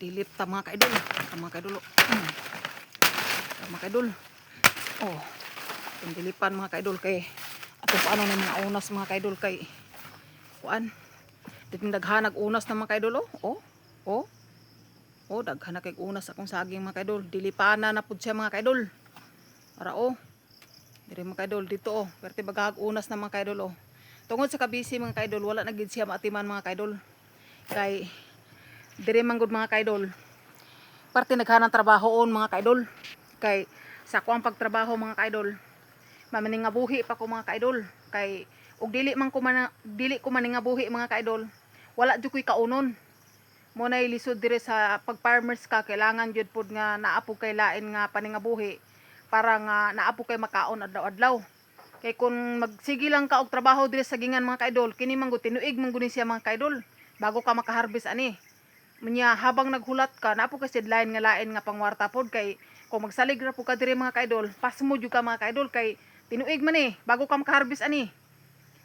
Dilip ta, mga kaidol. Ta, mga kaidol, oh. Ta, mga kaidol. Oh. Itong dilipan, mga kaidol, kay atong paano na mga unas, mga kaidol, kay kuan. Daghan unas na, mga kaidol, oh. Oh. Oh. Oh, daghan na kay unas akong saging, mga kaidol. Dilipana na pud siya, mga kaidol. Ara oh. Dire, mga kaidol, dito oh. Perti bagag unas na, mga kaidol, oh. Tungod sa kabisi, mga kaidol, wala na gid siya maatiman, mga kaidol. Kay dire man gud, mga kaidol. Parte naghanang trabaho on, mga kaidol. Kay sa ako ang pagtrabaho, mga kaidol. Mamaningabuhi pa ko, mga kaidol. Kay og dili ko maningabuhi, mga kaidol. Wala jud ko'y kaunon. Mo nay lisod dire sa pag farmers ka, kailangan jud pod nga naa po kay lain nga paningabuhi para nga naa po kay makaon adlaw-adlaw. Kay kung magsige lang ka og trabaho dire sa sagingan, mga kaidol, kini man gud tinuig man gud ni siya, mga kaidol, bago ka makaharvest ani. Munya habang naghulat ka, naa po kay sideline nga lain nga pangwarta pod, kay kung magsalig ra po ka dire, mga kaidol, pasmo jud ka, mga kaidol, kay tinuig man eh bago ka makaharvest ani.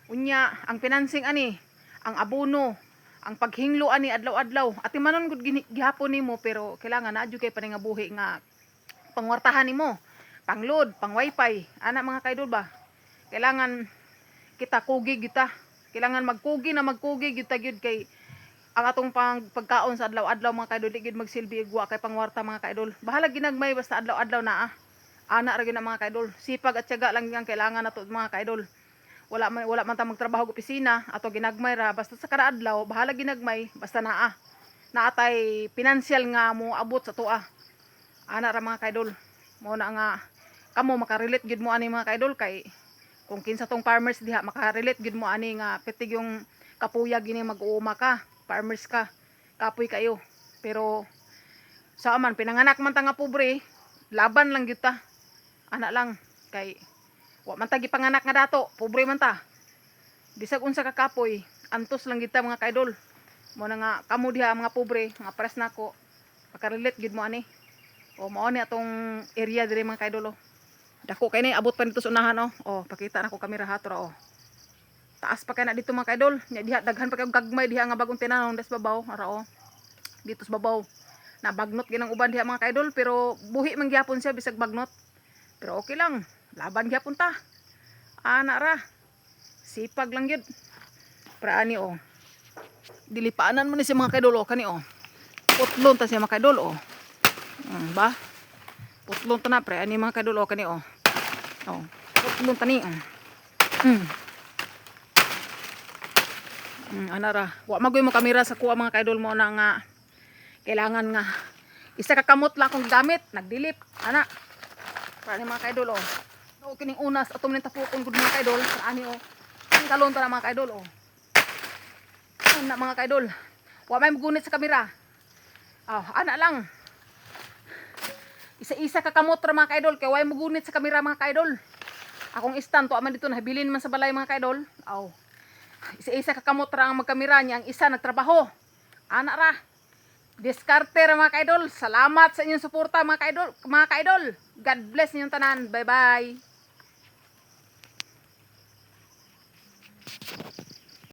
Unya ang financing ani, ang abono, ang paghinglo ani adlaw-adlaw. Atimanon gud gihapon nimo, pero kailangan naa jud kay paningabuhi nga pangwartahan nimo, pangload, pang wifi, ana, mga kaidol ba. Kailangan kita kugi kita. Kailangan magkugi na magkugi gyud ta gyud, kay ang atong pang pagkaon sa adlaw-adlaw, mga kaidol, di gyud magsilbi og wa kay pangwarta, mga kaidol. Bahala ginagmay basta adlaw-adlaw naa. Ana ra gyud na, mga kaidol. Sipag at tiyaga lang ang kailangan nato, mga kaidol. Wala man ta magtrabaho og opisina ato, ginagmay ra basta sa kada adlaw, bahala ginagmay basta naa. Naatay financial nga mo abot sa atoa. Ana ra, mga kaidol. Mo na nga kamo makarelate gyud mo ani, mga kaidol, kay kung kinsa tong farmers diha makarelate gyud mo ani nga pitig yung kapuya gini mag-uuma ka, farmers ka, kapoy kayo. Pero sa man pinanganak man ta nga pobre, laban lang gyud ta. Ana lang, kay wa man ta gipanganak nga dato, pobre man ta. Bisag unsa ka kapoy, antos lang gyud ta, mga kaidol. Mo na nga kamo diha mga pobre, mga pares nako, makarelate gyud mo ani. O mao ni atong area dire, mga kaidol, oh. Dako kay ni, abot pa nito sa unahan, oh. Oh, pakita na ko kamera hato ra, oh. Taas pa kay na dito, mga kaidol. Nya diha daghan pa kay gagmay diha nga bagong tinanon des babaw, ara oh. Dito sa babaw. Na bagnot ginang uban diha, mga kaidol, pero buhi man gyapon siya bisag bagnot. Pero okay lang, laban gyapon ta. Ana ra. Sipag lang gyud. Para ani oh. Dilipaanan mo ni siya, mga kaidol, oh, kani oh. Putlon ta siya, mga kaidol, oh. Ba? Putlon ta na pre ani, mga kaidol, oh, kani oh. Oh, putlon ta ni. Oh. Ana ra. Wa magoy mo kamera sa kuha, mga kaidol, mo na nga kailangan nga isa ka kamot lang akong gamit, nagdilip. Ana. Para ni, mga kaidol, oh. Oh, kining unas ato man tapukon gud, mga kaidol. Para ani oh. Ang kalon ta na, mga kaidol, oh. Ana, mga kaidol. Wa may mugunit sa kamera. Oh, ana lang. Isa-isa ka kamot ra, mga kaidol, kay way mugunit sa kamera, mga kaidol. Akong stand to man dito nabilin man sa balay, mga kaidol. Aw. Isa-isa ka kamot ra ang magkamera niya, ang isa nagtrabaho. Ana ra. Diskarte ra, mga kaidol. Salamat sa inyong suporta, mga kaidol, mga kaidol. God bless inyong tanan. Bye-bye.